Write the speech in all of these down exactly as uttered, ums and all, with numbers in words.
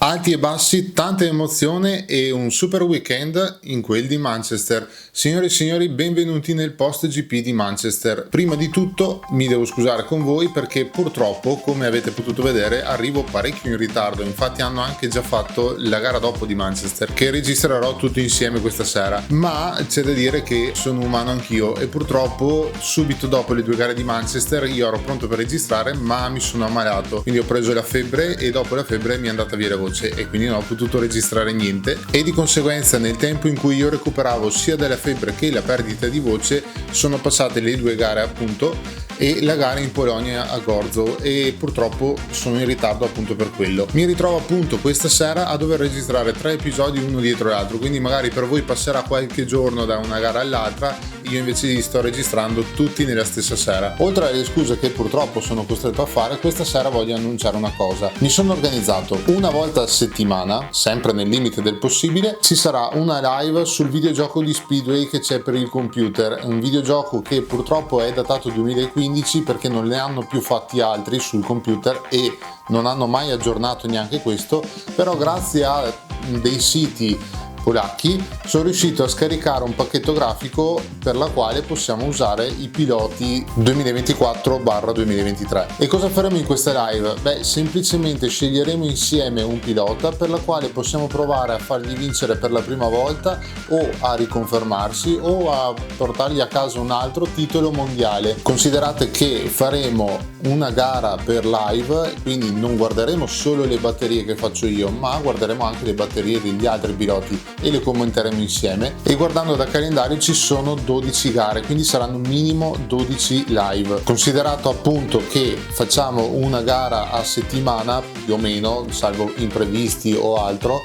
Alti e bassi, tanta emozione e un super weekend in quel di Manchester. Signore e signori, benvenuti nel post G P di Manchester. Prima di tutto mi devo scusare con voi perché purtroppo, come avete potuto vedere, arrivo parecchio in ritardo. Infatti hanno anche già fatto la gara dopo di Manchester, che registrerò tutto insieme questa sera. Ma c'è da dire che sono umano anch'io e purtroppo subito dopo le due gare di Manchester io ero pronto per registrare, ma mi sono ammalato. Quindi ho preso la febbre e dopo la febbre mi è andata via la voce e quindi non ho potuto registrare niente. E di conseguenza, nel tempo in cui io recuperavo sia dalla febbre che la perdita di voce, sono passate le due gare, appunto, e la gara in Polonia a Gorzow, e purtroppo sono in ritardo appunto per quello. Mi ritrovo appunto questa sera a dover registrare tre episodi uno dietro l'altro, quindi magari per voi passerà qualche giorno da una gara all'altra, io invece li sto registrando tutti nella stessa sera. Oltre alle scuse che purtroppo sono costretto a fare, questa sera voglio annunciare una cosa. Mi sono organizzato: una volta a settimana, sempre nel limite del possibile, ci sarà una live sul videogioco di Speedway che c'è per il computer, un videogioco che purtroppo è datato duemilaquindici perché non ne hanno più fatti altri sul computer e non hanno mai aggiornato neanche questo, però grazie a dei siti polacchi sono riuscito a scaricare un pacchetto grafico per la quale possiamo usare i piloti duemilaventiquattro barra duemilaventitré. E cosa faremo in questa live? Beh, semplicemente sceglieremo insieme un pilota per la quale possiamo provare a fargli vincere per la prima volta o a riconfermarsi o a portargli a casa un altro titolo mondiale. Considerate che faremo una gara per live, quindi non guarderemo solo le batterie che faccio io, ma guarderemo anche le batterie degli altri piloti e le commenteremo insieme. E guardando dal calendario ci sono dodici gare, quindi saranno minimo dodici live. Considerato appunto che facciamo una gara a settimana, più o meno, salvo imprevisti o altro,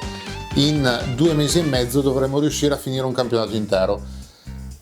in due mesi e mezzo dovremo riuscire a finire un campionato intero.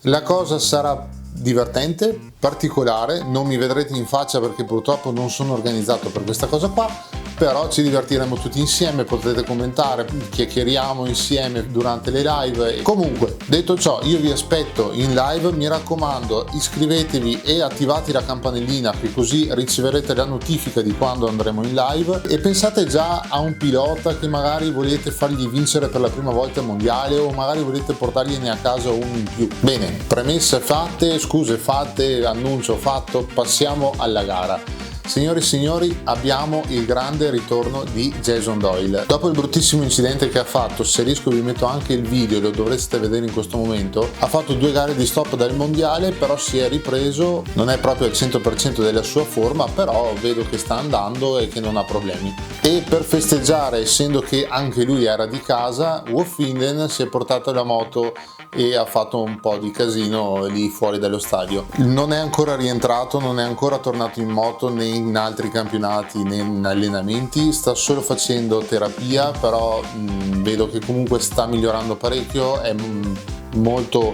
La cosa sarà divertente, particolare, non mi vedrete in faccia perché purtroppo non sono organizzato per questa cosa qua, però ci divertiremo tutti insieme, potete commentare, chiacchieriamo insieme durante le live. E comunque, detto ciò, io vi aspetto in live, mi raccomando, iscrivetevi e attivate la campanellina, che così riceverete la notifica di quando andremo in live. E pensate già a un pilota che magari volete fargli vincere per la prima volta il mondiale o magari volete portargliene a casa uno in più. Bene, premesse fatte, scuse fatte, annuncio fatto, passiamo alla gara. Signore e signori, abbiamo il grande ritorno di Jason Doyle. Dopo il bruttissimo incidente che ha fatto, se riesco vi metto anche il video, lo dovreste vedere in questo momento, ha fatto due gare di stop dal mondiale, però si è ripreso, non è proprio al cento per cento della sua forma, però vedo che sta andando e che non ha problemi. E per festeggiare, essendo che anche lui era di casa, Wolf Winden si è portato la moto e ha fatto un po' di casino lì fuori dallo stadio. Non è ancora rientrato, non è ancora tornato in moto né in altri campionati né in allenamenti, sta solo facendo terapia, però, mm, vedo che comunque sta migliorando parecchio, è, mm, molto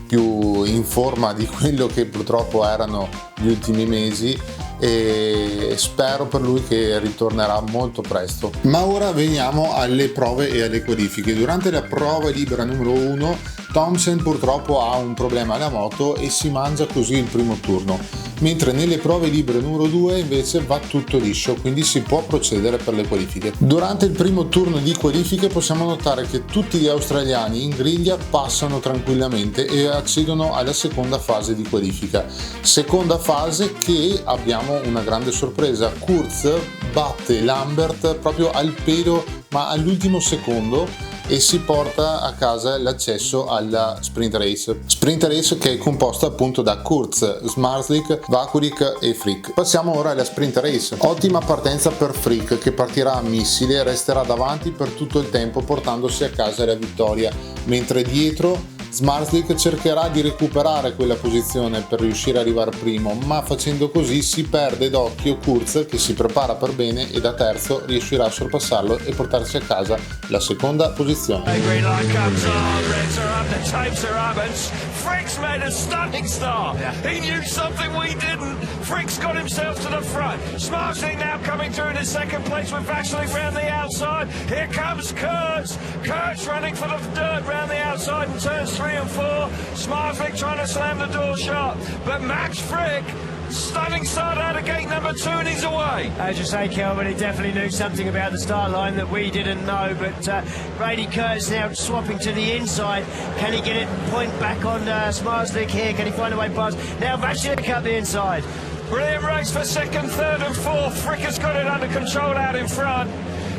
più in forma di quello che purtroppo erano gli ultimi mesi e spero per lui che ritornerà molto presto. Ma ora veniamo alle prove e alle qualifiche. Durante la prova libera numero uno, Thomsen purtroppo ha un problema alla moto e si mangia così il primo turno, mentre nelle prove libere numero due invece va tutto liscio, quindi si può procedere per le qualifiche. Durante il primo turno di qualifiche possiamo notare che tutti gli australiani in griglia passano tranquillamente e accedono alla seconda fase di qualifica. Seconda fase che abbiamo una grande sorpresa: Kurz batte Lambert proprio al pelo, ma all'ultimo secondo, e si porta a casa l'accesso alla sprint race. Sprint race che è composta appunto da Kurz, Zmarzlik, Vakulik e Frick. Passiamo ora alla sprint race. Ottima partenza per Frick, che partirà a missile e resterà davanti per tutto il tempo portandosi a casa la vittoria, mentre dietro Zmarzlik cercherà di recuperare quella posizione per riuscire a arrivare primo, ma facendo così si perde d'occhio Kurz, che si prepara per bene e da terzo riuscirà a sorpassarlo e portarsi a casa la seconda posizione. The green light comes on, reds are up, the tapes are up, and Frick's made a stunning start. Yeah. He knew something we didn't. Frick's got himself to the front. Zmarzlik now coming through into second place with Vakulik round the outside. Here comes Kurz. Kurz running for the dirt round the outside in turns three and four. Zmarzlik trying to slam the door shut, but Max Frick Stunning start out of gate number two, and he's away. As you say, Kelvin, he definitely knew something about the start line that we didn't know, but, uh, Brady Kurtz now swapping to the inside. Can he get it point back on, uh, Zmarzlik here? Can he find a way past? Now Vaclik up the inside. Brilliant race for second, third and fourth. Frick has got it under control out in front.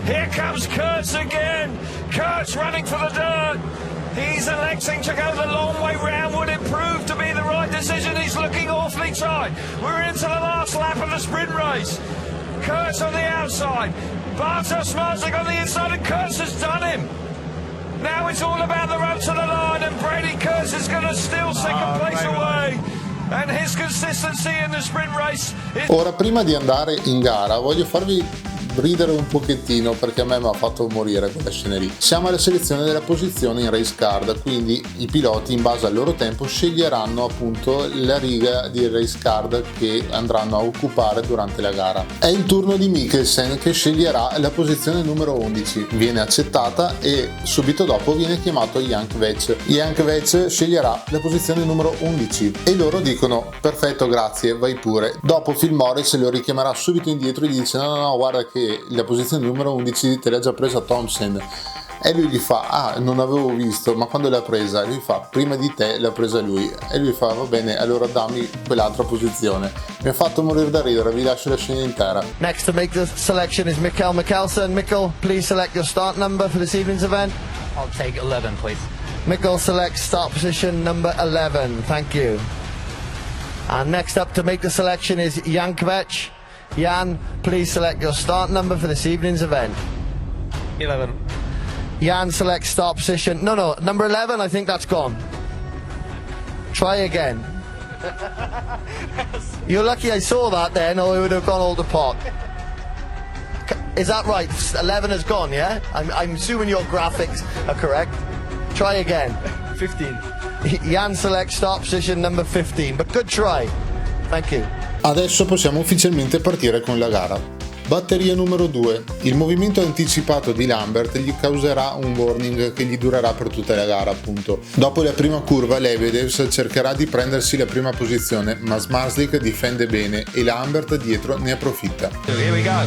Here comes Kurtz again. Kurtz running for the dirt. He's electing to go the long way round. Would it prove to be the right decision? He's looking awfully tight. We're into the last lap of the sprint race. Kurtz on the outside. Bartos Zmarzlik on the inside, and Kurtz has done him. Now it's all about the road to the line, and Brady Kurtz is gonna steal second place away. And his consistency in the sprint race is... Ora, prima di andare in gara, voglio farvi ridere un pochettino, perché a me m'ha fatto morire quella scena lì. Siamo alla selezione della posizione in race card, quindi i piloti, in base al loro tempo, sceglieranno appunto la riga di race card che andranno a occupare durante la gara. È il turno di Mikkelsen, che sceglierà la posizione numero undici. Viene accettata e subito dopo viene chiamato Jan Kvetsch. Jan Kvetsch sceglierà la posizione numero undici e loro dicono: "Perfetto, grazie, vai pure." Dopo Phil Morris lo richiamerà subito indietro e gli dice: "No, no, no, guarda che la posizione numero undici te l'ha già presa Thompson." E lui gli fa: "Ah, non avevo visto, ma quando l'ha presa?" Lui fa: "Prima di te l'ha presa lui." E lui fa: "Va bene, allora dammi quell'altra posizione." Mi ha fatto morire da ridere, vi lascio la scena intera. Next to make the selection is Mikkel Mikkelsen. Mikkel, please select your start number for this evening's event. I'll take eleven, please. Mikkel selects start position number eleven. Thank you. And next up to make the selection is Jan Kvetsch. Jan, please select your start number for this evening's event. Eleven. Jan selects start position. No, no, number eleven, I think that's gone. Try again. You're lucky I saw that then, or it would have gone all to pot. C-, is that right? Eleven has gone, yeah? I'm, I'm assuming your graphics are correct. Try again. Fifteen. Jan selects start position number fifteen, but good try. Thank you. Adesso possiamo ufficialmente partire con la gara. Batteria numero due. Il movimento anticipato di Lambert gli causerà un warning che gli durerà per tutta la gara, appunto. Dopo la prima curva, Lebedevs cercherà di prendersi la prima posizione, ma Zmarzlik difende bene e Lambert dietro ne approfitta. Here we go.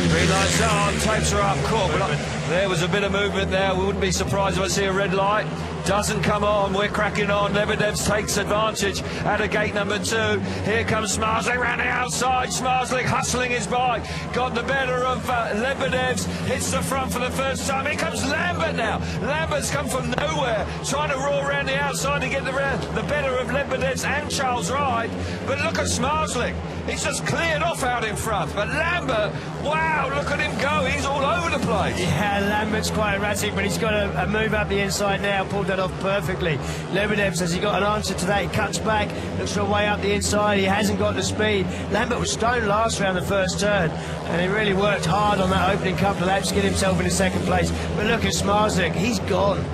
Green light's on, tapes are up, cool. But there was a bit of movement there. We wouldn't be surprised if I see a red light. Doesn't come on. We're cracking on. Lebedevs takes advantage out of gate number two. Here comes Zmarzlik around the outside. Zmarzlik hustling his bike. Got the better of, uh, Lebedevs. Hits the front for the first time. Here comes Lambert now. Lambert's come from nowhere, trying to roar around the outside to get the re-, the better of Lebedevs and Charles Wright. But look at Zmarzlik. He's just cleared off out in front. But Lambert, wow, look at him go. He's all over the place. Yeah, Lambert's quite erratic, but he's got a, a move up the inside now. Pulled that off perfectly. Lebedevs, has he got an answer to that? He cuts back, looks for a way up the inside. He hasn't got the speed. Lambert was stone last round the first turn, and he really worked hard on that opening couple of laps to get himself into second place. But look at Zmarzlik, he's gone.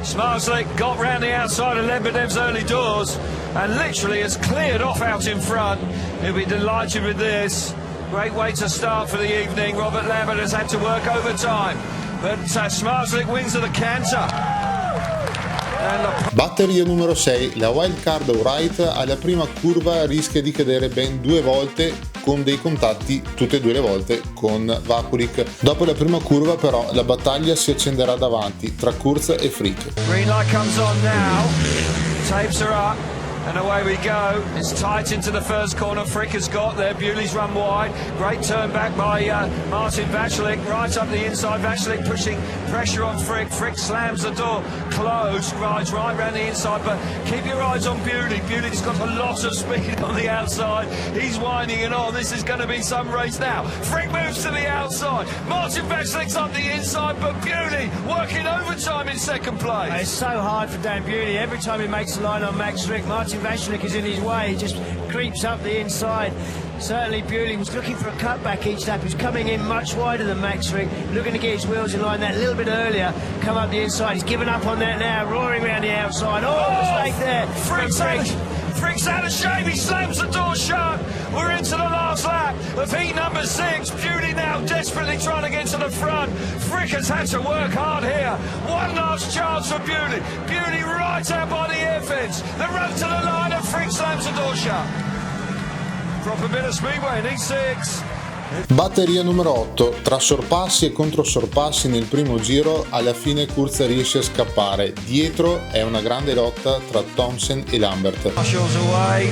Zmarzlik got round the outside of Lebedev's early doors and literally has cleared off out in front. He'll be delighted with this. Great way to start for the evening. Robert Lambert has had to work overtime, but, uh, Zmarzlik wins at the canter. And the... Batteria numero sei, la wild card Wright alla prima curva rischia di cadere ben due volte con dei contatti tutte e due le volte con Vakulik. Dopo la prima curva, però, la battaglia si accenderà davanti tra Kurz e Frick. Green light comes on now. Tapes are up. And away we go. It's tight into the first corner. Frick has got there. Bewley's run wide. Great turn back by, uh, Martin Vaclik. Right up the inside. Vaclik pushing pressure on Frick. Frick slams the door closed. Rides right round the inside, but keep your eyes on Bewley. Bewley's got a lot of speed on the outside. He's winding it on. This is gonna be some race now. Frick moves to the outside. Martin Vaclik's up the inside, but Bewley working overtime in second place. It's so hard for Dan Bewley. Every time he makes a line on Max Frick, Martin Vaclik is in his way. He just creeps up the inside. Certainly, Bewley was looking for a cutback each lap. He's coming in much wider than Max Frick, looking to get his wheels in line that little bit earlier. Come up the inside. He's given up on that now, roaring round the outside. Oh, mistake there from Frick. Frick's out of shape. He slams the door shut. We're into the last lap of heat number six. Bewley now desperately trying to get to the front. Frick has had to work hard here. One last chance for Bewley. Bewley right out by the air fence. The road to the line, and Frick slams the door shut. Up a bit of speedway in E six. Batteria numero otto, tra sorpassi e controsorpassi nel primo giro, alla fine Kurz riesce a scappare. Dietro è una grande lotta tra Thompson e Lambert. Marshall's away.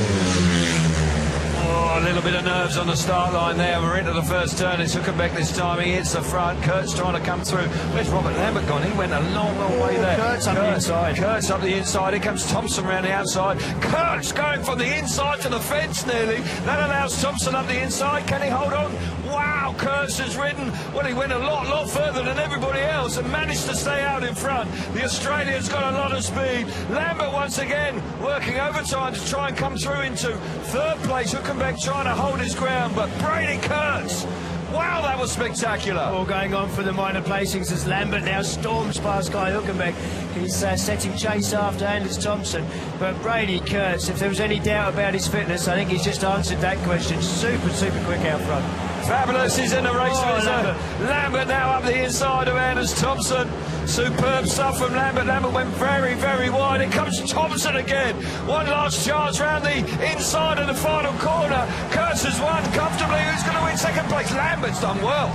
Oh, a little bit of nerves on the start line there. We're into the first turn. It's Hülkenberg this time. He hits the front. Kurt's trying to come through. Where's Robert Lambert gone? He went a long, long way there. Kurt's up the inside. Kurt's up the inside. Here comes Thompson round the outside. Kurt's going from the inside to the fence nearly. That allows Thompson up the inside. Can he hold on? Wow, Kurt's has ridden. Well, he went a lot, lot further than everybody else and managed to stay out in front. The Australian's got a lot of speed. Lambert once again working overtime to try and come through into third place. Hülkenberg trying to hold his ground, but Brady Kurtz. Wow, that was spectacular. All going on for the minor placings as Lambert now storms past Kai Hülkenberg. He's uh, setting chase after Anders Thompson. But Brady Kurtz, if there was any doubt about his fitness, I think he's just answered that question. Super, super quick out front. Fabulous, he's in the race. Oh, Lambert. Lambert now up the inside of Anders Thompson. Superb stuff from Lambert. Lambert went very, very wide. Here comes Thompson again. One last chance round the inside of the final corner. Kurtz has won comfortably. Who's going to win second place? Lambert's done well.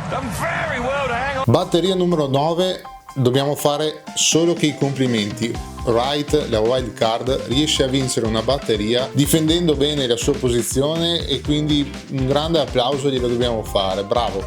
Done very well to hang on. Batteria numero nove, dobbiamo fare solo che i complimenti. Wright, la wild card, riesce a vincere una batteria difendendo bene la sua posizione e quindi un grande applauso glielo dobbiamo fare, bravo.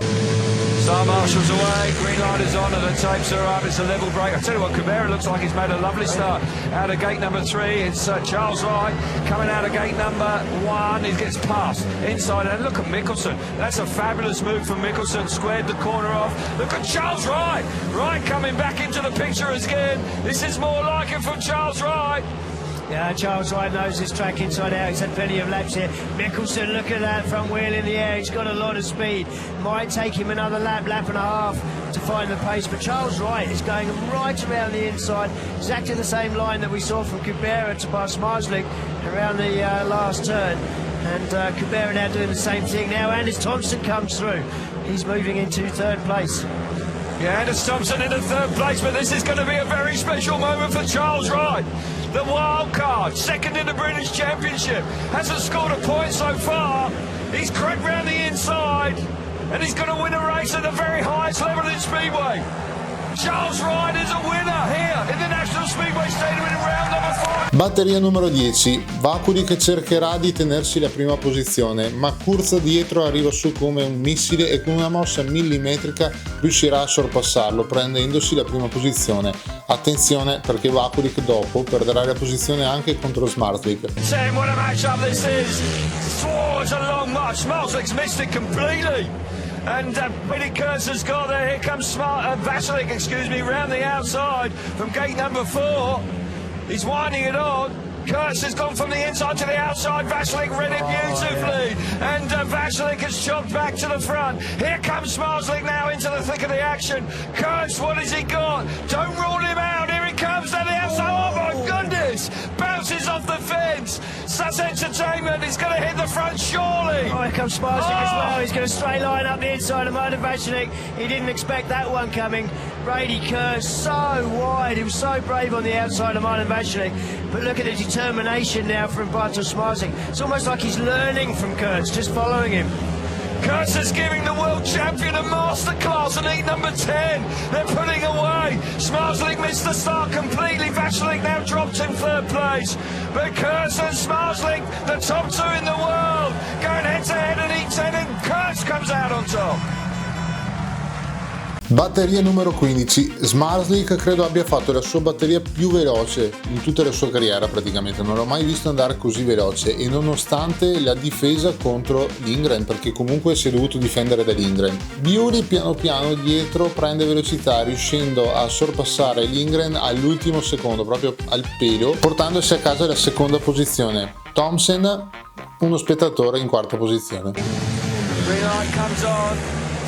Star Marshalls away, green light is on and the tapes are up, it's a level break. I tell you what, Kubera looks like he's made a lovely start out of gate number three. It's uh, Charles Wright coming out of gate number one, he gets past inside and look at Mickelson. That's a fabulous move from Mickelson. Squared the corner off. Look at Charles Wright. Wright coming back into the picture again. This is more like it from Charles Wright. Yeah, Charles Wright knows this track inside out. He's had plenty of laps here. Mickelson, look at that front wheel in the air. He's got a lot of speed. Might take him another lap, lap and a half to find the pace. But Charles Wright is going right around the inside. Exactly the same line that we saw from Kubera to past Marslik around the uh, last turn. And uh, Kubera now doing the same thing. Now Anders Thompson comes through. He's moving into third place. Yeah, Anders Thompson into third place, but this is going to be a very special moment for Charles Wright. The wild card, second in the British Championship, hasn't scored a point so far. He's crept round the inside, and he's going to win a race at the very highest level in Speedway. Charles Wright is a winner here in the National Speedway Stadium in round number four. Batteria numero dieci, Vakulik cercherà di tenersi la prima posizione, ma Kurz dietro arriva su come un missile e con una mossa millimetrica riuscirà a sorpassarlo prendendosi la prima posizione. Attenzione perché Vakulik dopo perderà la posizione anche contro Zmarzlik. Sam, what a matchup this is. Swords a long march. Zmarzlik's missed it completely. And uh, Brady Kurtz has got there. Here comes Smart, uh, Vaclík, excuse me, round the outside from gate number four. He's winding it on. Kurtz has gone from the inside to the outside. Vaclík read it beautifully. And uh, Vaclík has chopped back to the front. Here comes Zmarzlik now into the thick of the action. Kurtz, what has he got? Don't rule him out. Here he comes down the outside. Oh, my goodness. Bounces off the fence. Such entertainment. He's going to hit the front, surely. Oh, here comes Zmarzlik as well. He's going to straight line up the inside of Martin Vaclík. He didn't expect that one coming. Brady Kurtz so wide. He was so brave on the outside of Martin Vaclík. But look at the determination now from Bartosz Zmarzlik. It's almost like he's learning from Kurtz, just following him. Kurtz is giving the world champion a masterclass in heat number ten. They're pulling away. Zmarzlik missed the start completely. Vaclík now dropped in third place. But Kurtz and Zmarzlik, the top two in the world, going head to head in heat ten, and Kurtz comes out on top. Batteria numero quindici, Zmarzlik credo abbia fatto la sua batteria più veloce in tutta la sua carriera praticamente, non l'ho mai visto andare così veloce e nonostante la difesa contro Lindgren, perché comunque si è dovuto difendere da Lindgren. Bewley piano piano dietro prende velocità riuscendo a sorpassare Lindgren all'ultimo secondo, proprio al pelo, portandosi a casa la seconda posizione. Thompson, uno spettatore in quarta posizione. Green light comes on,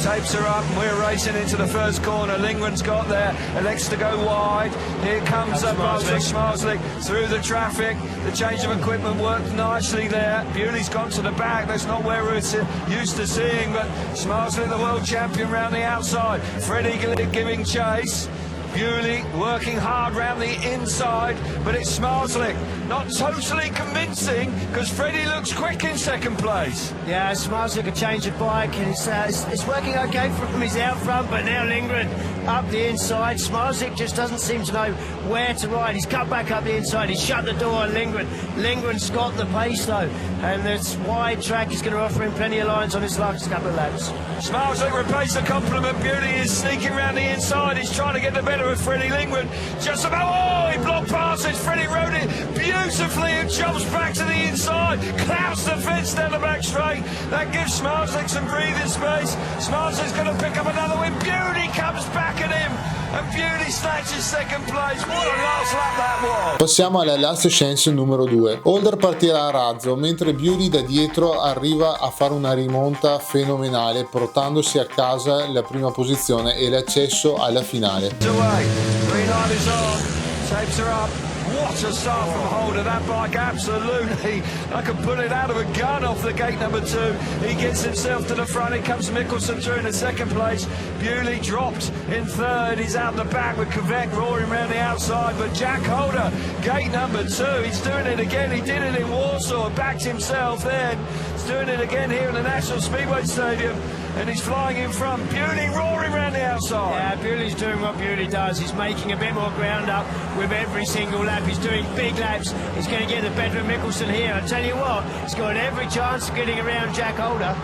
tapes are up, and we're racing into the first corner. Lindgren's got there, elects to go wide. Here comes uh, Zmarzlik through the traffic. The change of equipment worked nicely there. Bewley's gone to the back. That's not where we're used to seeing, but Zmarzlik, the world champion, round the outside. Freddie giving chase. Bewley working hard round the inside, but it's Zmarzlik. Not totally convincing, 'cause Freddie looks quick in second place. Yeah, Zmarzlik a change of bike, and it's, uh, it's, it's working okay for him. He's out front, but now Lindgren up the inside. Zmarzlik just doesn't seem to know where to ride. He's cut back up the inside. He's shut the door on Lindgren. Lindgren's got the pace, though, and this wide track is gonna offer him plenty of lines on his last couple of laps. Zmarzlik repays the compliment. Bewley is sneaking round the inside. He's trying to get the better of Freddie Lindgren. Just about, oh, he blocked past it. Freddie rode it beautifully and jumps back to the inside. Clouts the fence down the back straight. That gives Zmarzlik some breathing space. Zmarzlik's gonna pick up another win. Bewley comes back at him. And Bewley snatches second place. What a last lap that was. Passiamo alla Last Chance numero due. Holder partirà a razzo, mentre Bewley da dietro arriva a fare una rimonta fenomenale, portandosi a casa la prima posizione e l'accesso alla finale. Away. Green light is on. Tapes are up. What a start from Holder. That bike absolutely, I could pull it out of a gun off the gate number two. He gets himself to the front. Here comes Mikkelsen through in the second place. Bewley dropped in third. He's out the back with Kvec roaring round the outside. But Jack Holder, gate number two, he's doing it again. He did it in Warsaw, backed himself then. He's doing it again here in the National Speedway Stadium. And he's flying in front. Bewley roaring round the outside. Yeah, Bewley's doing what Bewley does. He's making a bit more ground up with every single lap. He's doing big laps. He's gonna get the better of Mikkelsen here. I tell you what, he's got every chance of getting around Jack Holder.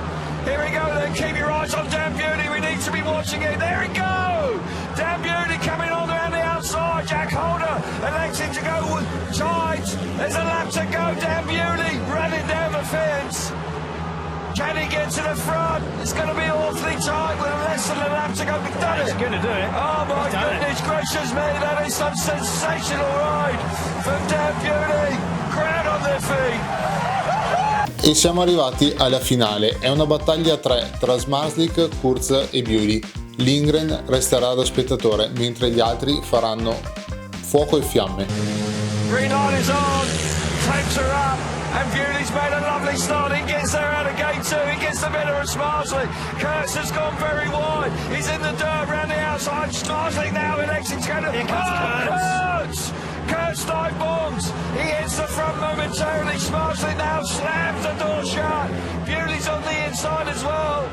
Here we go then, keep your eyes on Dan Bewley, we need to be watching it, there we go! Dan Bewley coming on around the outside, Jack Holder electing to go tight, there's a lap to go, Dan Bewley running down the fence, can he get to the front? It's going to be awfully tight with less than a lap to go, we've done it! He's gonna do it. Oh my goodness gracious me, that is some sensational ride from Dan Bewley, crowd on their feet. E siamo arrivati alla finale. È una battaglia a tre tra Zmarzlik, Kurz e Bewley. Lindgren resterà da spettatore, mentre gli altri faranno fuoco e fiamme. Green light is on, tapes are up, and Bewley's made a lovely start. He gets there out of gate two, he gets the better of Zmarzlik. Kurz has gone very wide, he's in the dirt round the outside. Zmarzlik now electing to go to... Here comes Kurz. Kurz dive bombs. He hits the front momentarily. Zmarzlik now slams the door shut. Bewley's on the inside as well.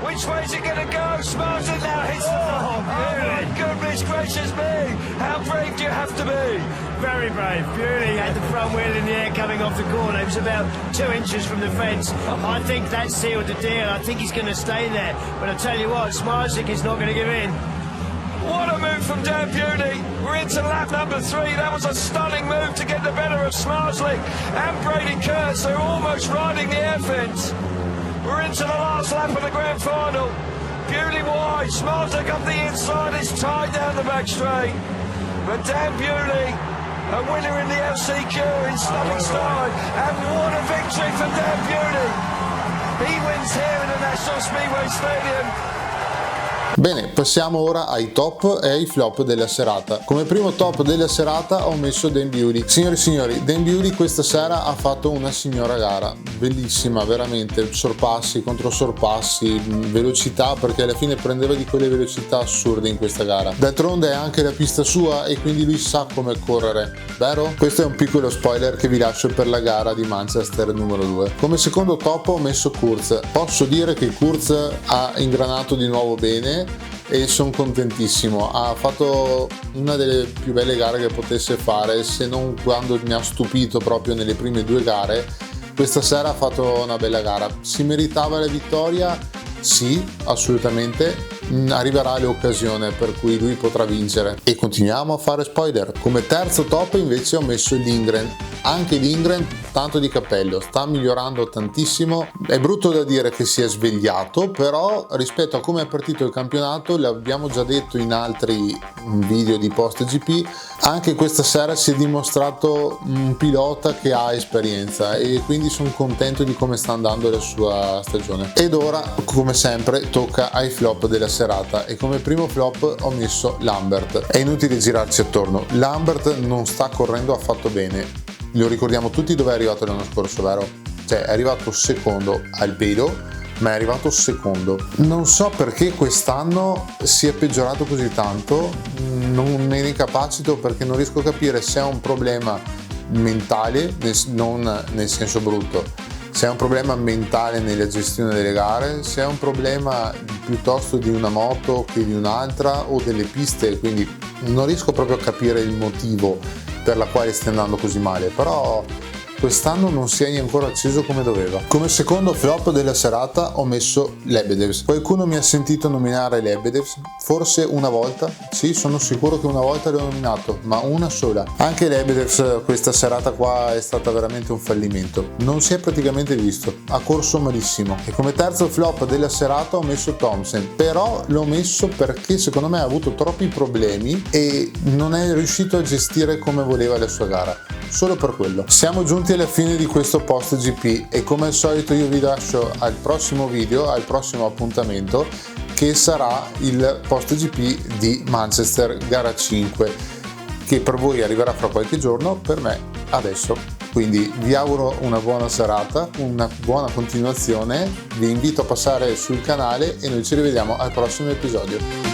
Which way's it gonna go? Zmarzlik now hits the front. Oh, my goodness gracious me. How brave do you have to be? Very brave. Bewley had the front wheel in the air coming off the corner. It was about two inches from the fence. I think that sealed the deal. I think he's gonna stay there. But I tell you what, Zmarzlik is not gonna give in. What a move from Dan Bewley. We're into lap number three. That was a stunning move to get the better of Zmarzlik and Brady Kurz. They're almost riding the air fence. We're into the last lap of the grand final. Bewley wide, Zmarzlik up the inside, it's tight down the back straight. But Dan Bewley, a winner in the L C Q in stunning style, and what a victory for Dan Bewley. He wins here in the National Speedway Stadium. Bene, passiamo ora ai top e ai flop della serata. Come primo top della serata ho messo Dan Bewley. Signore e signori, Dan Bewley questa sera ha fatto una signora gara, bellissima, veramente, sorpassi, controsorpassi, mh, velocità, perché alla fine prendeva di quelle velocità assurde in questa gara. D'altronde è anche la pista sua e quindi lui sa come correre, vero? Questo è un piccolo spoiler che vi lascio per la gara di Manchester numero due. Come secondo top ho messo Kurz. Posso dire che Kurz ha ingranato di nuovo bene e son contentissimo. Ha fatto una delle più belle gare che potesse fare, se non quando mi ha stupito proprio nelle prime due gare. Questa sera ha fatto una bella gara. Si meritava la vittoria? Sì, assolutamente. Mm, arriverà l'occasione per cui lui potrà vincere. E continuiamo a fare spoiler. Come terzo top invece ho messo Lindgren. Anche Lindgren, tanto di cappello, sta migliorando tantissimo. È brutto da dire che si è svegliato, però rispetto a come è partito il campionato, l'abbiamo già detto in altri, mm, video di Post G P, anche questa sera si è dimostrato un pilota che ha esperienza e quindi son contento di come sta andando la sua stagione. Ed ora, come sempre, tocca ai flop della serata e come primo flop ho messo Lambert. È inutile girarci attorno, Lambert non sta correndo affatto bene. Lo ricordiamo tutti dove è arrivato l'anno scorso, vero? Cioè, è arrivato secondo al pelo, ma è arrivato secondo. Non so perché quest'anno sia peggiorato così tanto, non me ne capacito perché non riesco a capire se è un problema mentale, nel s-, non nel senso brutto, se è un problema mentale nella gestione delle gare, se è un problema piuttosto di una moto che di un'altra o delle piste, quindi non riesco proprio a capire il motivo per la quale stia andando così male, però quest'anno non si è ancora acceso come doveva. Come secondo flop della serata ho messo Lebedevs. Qualcuno mi ha sentito nominare Lebedevs? Forse una volta? Sì, sono sicuro che una volta l'ho nominato, ma una sola. Anche Lebedevs questa serata qua è stata veramente un fallimento. Non si è praticamente visto. Ha corso malissimo. E come terzo flop della serata ho messo Thomsen, però l'ho messo perché secondo me ha avuto troppi problemi e non è riuscito a gestire come voleva la sua gara. Solo per quello. Siamo giunti alla fine di questo post G P e come al solito io vi lascio al prossimo video, al prossimo appuntamento, che sarà il post G P di Manchester gara cinque, che per voi arriverà fra qualche giorno, per me adesso. Quindi vi auguro una buona serata, una buona continuazione, vi invito a passare sul canale e noi ci rivediamo al prossimo episodio.